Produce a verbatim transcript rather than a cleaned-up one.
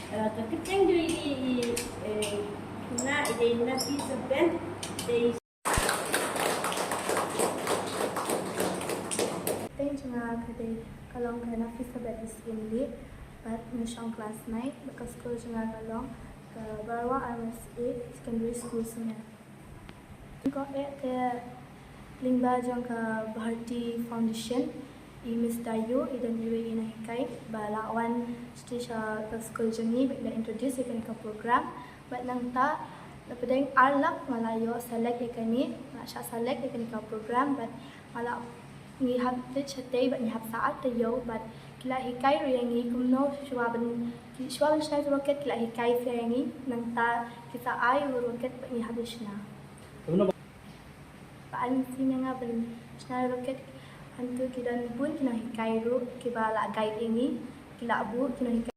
Ka kyrteng jong i, i, eh, khynnah i dei Nafisa Bed, dei. Kyrteng jong nga ka dei, ka long ka Nafisa Bed Islimli, bad nga shong klas nine, bad ka skul jong nga ka long ka Barwa R M S A Secondary School Sumer. Ko eh te lyngba jong ka Bharti Foundation, i Miss Dayu i don iwei i nonghikai ba la wan sha skul jong ngi bad la introduce ïa kane ka program. Bad nangta la pdeng ar lak nga la ïoh select ïa kane, nga shah select ïa kane ka program bad nga la ngi hap te shatei bad ngi hap sa ar taïew bad ki la hikai ruh ïa ngi kumno shuwa ban, shuwa ban shna ïa u rocket ki la hikai phi ïa ngi, nangta ki sa ai u rocket bad ngi hap ïa shna. Ba ai mynsiem ïa nga ban shna ïa u rocket, hangtu ki don bun ki nonghikai ruh kiba la guide ïa ngi, ki la buh ki nonghikai.